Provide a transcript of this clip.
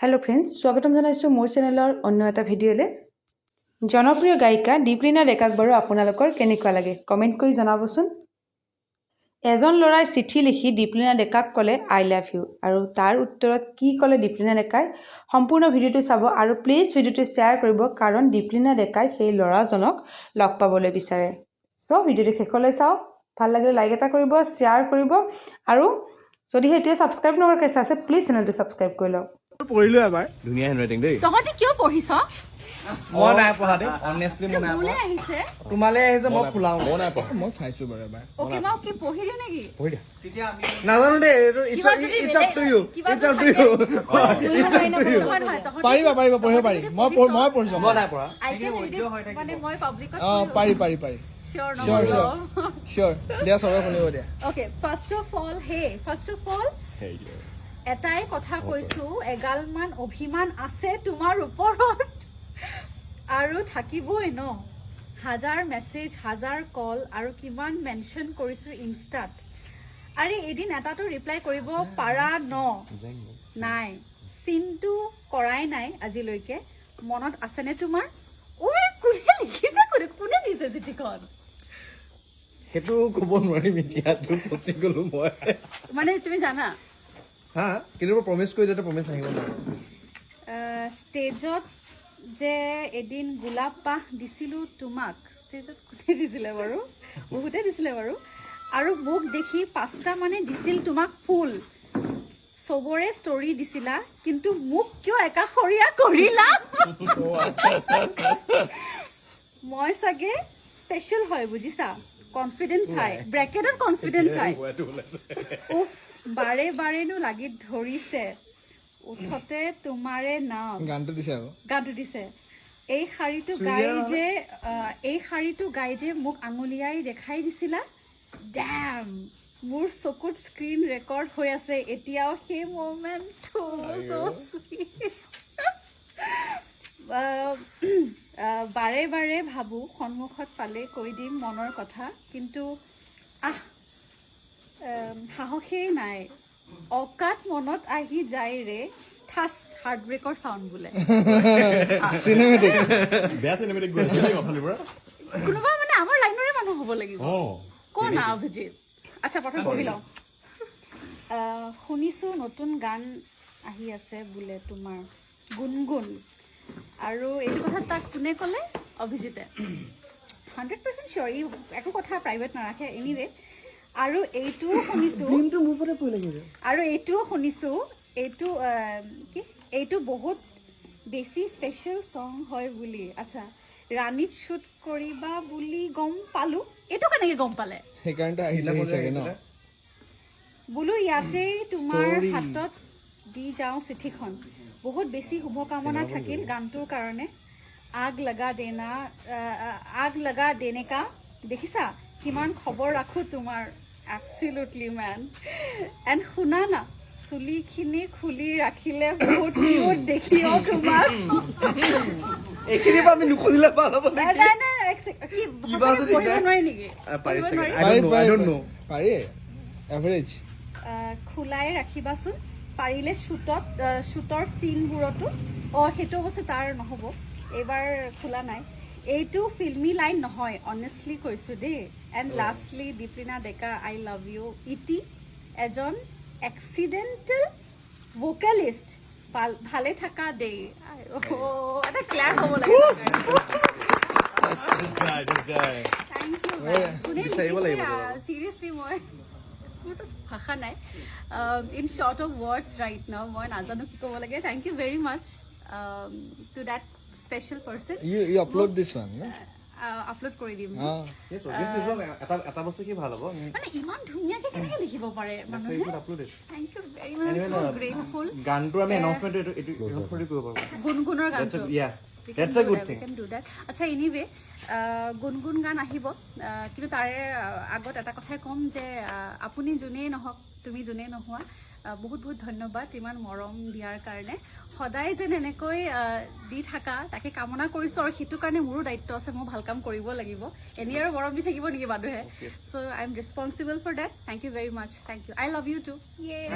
Hello' friends, স্বাগতম জনাইছোঁ মোৰ চেনেলৰ অন্য এটা ভিডিঅ'লৈ। জনপ্ৰিয় গায়িকা দীপলিনা ডেকাক বাৰু আপোনালোকৰ কেনেকুৱা লাগে, কমেণ্ট কৰি জনাবচোন। এজন ল'ৰাই চিঠি লিখি দীপলিনা ডেকাক ক'লে "I love you" আৰু তাৰ উত্তৰত কি ক'লে দীপলিনা ডেকাই, সম্পূৰ্ণ ভিডিঅ'টো চাব আৰু প্লিজ ভিডিঅ'টো শ্বেয়াৰ কৰিব, কাৰণ দীপলিনা ডেকাই সেই ল'ৰাজনক লগ পাবলৈ বিচাৰে। চ' ভিডিঅ'টো শেষলৈ চাওক। ভাল লাগিলে লাইক এটা কৰিব, শ্বেয়াৰ কৰিব আৰু যদিহে এতিয়া ছাবস্ক্ৰাইব নকৰাকৈ চাইছে, প্লিজ চেনেলটো ছাবস্ক্ৰাইব কৰি লওক। পঢ়িলো এবাৰ। ধুনীয়া হেণ্ডৰাইটিং দেই। তহঁতি কিয় পঢ়িছ? মই নাই পঢ়া দেই, অনেষ্টলি মই নাই মোলে পঢ়া। আহিছে। তোমালে আহিছে, মই খোলাও। মই নাই পঢ়া। মই চাইছো বাৰু এবাৰ। অ'কে, মই কি পঢ়ি দিওঁ নেকি? পঢ়ি দিয়া। নাজানো দেই এইটো। কিবা যদি It's up to you. কিবা It's up to যদি you. থাকে, নহয় নহয়, তহঁতি পাৰিবা, পাৰিবা, পঢ়িব পাৰি। তহঁতি যদি মই পঢ়িছ, মই পঢ়িছো। মই নাই পঢ়া। I can read it, মানে মই পাব্লিকত। অ, পাৰি পাৰি পাৰি। চিয়ৰ? Sure. চিয়'ৰ দিয়া, চবে শুনিব দিয়া। Okay, first of all, hey, first of all এটাই কথা কৈছো, এগালমান অভিমান আছে তোমাৰ ওপৰত আৰু থাকিবই ন। হাজাৰ মেছেজ, হাজাৰ কল আৰু কিমান মেনশ্যন কৰিছো ইনষ্টাত। আৰে, এদিন এটাতো ৰিপ্লাই কৰিব পাৰা ন? নাই, চিনটো কৰাই নাই আজিলৈকে। মনত আছেনে তোমাৰ? ঐ, কোনে লিখিছে? কোনে কোনে দিছে চিঠিখন? সেইটো ক'ব নোৱাৰিম এতিয়া, তোৰ ফচি গলো মই। মানে তুমি জানা? হা, কিন্তু মই প্ৰমিছ কৰি দিওঁতে প্ৰমিছ আহিব নোৱাৰো। ষ্টেজত যে এদিন গোলাপ পাহ দিছিলোঁ তোমাক, ষ্টেজত কোনে দিছিলে বাৰু? বহুতে দিছিলে বাৰু। আৰু মোক দেখি পাঁচটা মানে দিছিল তোমাক ফুল। চবৰে ষ্টৰি দিছিলা, কিন্তু মোক কিয় একাষৰীয়া কৰিলা? মই চাগে স্পেচিয়েল হয়, বুজিছা? কনফিডেন্স হাই, ব্ৰেকেটত কনফিডেন্স হাই। উফ, বাৰে বাৰেনো লাগি ধৰিছে উঠতে তোমাৰে নাম। গানটো দিছে আকৌ। গানটো দিছে। এই শাৰীটো গাই যে এই শাৰীটো গাই যে মোক আঙুলিয়াই দেখাই দিছিলা, ডেম, মোৰ চকুত স্ক্ৰীন ৰেকৰ্ড হৈ আছে এতিয়াও সেই মমেণ্টটো। চ' বাৰে বাৰে ভাবোঁ সন্মুখত পালে কৈ দিম মনৰ কথা, কিন্তু আহ সাহসেই নাই। অকাত মনত আহি যায় ৰে। ঠাচ, হাৰ্ট ব্ৰেকৰ চাউণ্ড বোলে। চিনেমেটিক। বেয়া চিনেমেটিক গৈ আছে দেই অথনিৰ পৰা। কোনোবা মানে আমাৰ লাইনৰে মানুহ হ'ব লাগিব। ক না অভিজিত। আচ্ছা, প্ৰথম পঢ়ি লওঁ। শুনিছোঁ নতুন গান আহি আছে বোলে তোমাৰ, গুণগুণ। আৰু এইটো কথা তাক কোনে ক'লে? অভিজিতে। 100% চিয়'ৰ, ই একো কথা প্ৰাইভেট নাৰাখে। এনিৱে, আৰু এইটোও শুনিছোঁ আৰু এইটোও শুনিছোঁ, এইটো কি, এইটো বহুত বেছি স্পেচিয়েল ছং হয় বুলি। আচ্ছা, ৰাণীত শ্বুট কৰিবা বুলি গম পালো। এইটো কেনেকে গম পালে? সেইকাৰণেতো আহিছে সি চাগে ন। বোলো ইয়াতেই তোমাৰ Story. হাতত দি যাওঁ চিঠিখন। বহুত বেছি শুভকামনা থাকিল গানটোৰ কাৰণে। आग लगा देना, आग लगा देने का। দেখিছা, কিমান খবৰ ৰাখোঁ তোমাৰ? এবছলিউটলি মেন। এণ্ড শুনা না, চুলিখিনি খুলি ৰাখিলে বহুত কিউট দেখি অ তোমাক। এইখিনিৰ পৰা আমি নুসুধিলে ভাল হ'ব। নাই নাই নাই, এক ছেকেণ্ড। কি কিবা সঁচাকে যদি পঢ়িব নাই? নোৱাৰি নেকি? পাৰি পঢ়িব চাগে। নোৱাৰি? I don't know, I don't know. পাৰি, এভাৰেজ। খোলাই ৰাখিবাচোন পাৰিলে শ্বুটত, শ্বুটৰ চিনবোৰতো। অঁ, সেইটো অৱশ্যে তাৰ নহ'ব, এইবাৰ খোলা নাই। এইটো ফিল্মি লাইন নহয়, অনেষ্টলি কৈছোঁ দেই। And lastly, Deeplina Deka, I love you. ইতি এজন এক্সিডেণ্টেল ভোকেলিষ্ট। ভালে থাকা দেই। অ', এটা ক্লেপ হ'ব লাগে। This guy, this guy. Thank you. কোনে বিচাৰিব লাগিব বাৰু। চিৰিয়াছলি, মই মোৰ ওচৰত ভাষা নাই, in short of words right now. মই নাজানো কি ক'ব লাগে। Thank you very much to that special person. You upload this one ন? আপলোড কৰি দিম। অ। Yes, obviously, so এটা এটা বস্তু কি ভাল হ'ব। মানে ইমান ধুনীয়াকে কেনেকে লিখিব পাৰে মানুহে? Upload. Thank you very much, so grateful. গানটো আমি এনাউন্সমেণ্ট এইটো এইটো কৰিব পাৰোঁ। গুণগুণৰ গানটো। Yeah. We can That's a do good that, we thing. can do that. আচ্ছা, এনিৱে, গুণগুণ গান আহিব। কিন্তু তাৰে আগত এটা কথাই ক'ম যে আপুনি যোনেই নহওক, তুমি যোনেই নোহোৱা, বহুত বহুত ধন্যবাদ ইমান মৰম দিয়াৰ কাৰণে। সদায় যেন এনেকৈ দি থাকা, তাকে কামনা কৰিছোঁ। আৰু সেইটো কাৰণে মোৰো দায়িত্ব আছে, মই ভাল কাম কৰিব লাগিব। এনেই আৰু মৰম দি থাকিব নেকি মানুহে? So I am responsible for that. Thank you very much, thank you, I love you too. Yeah.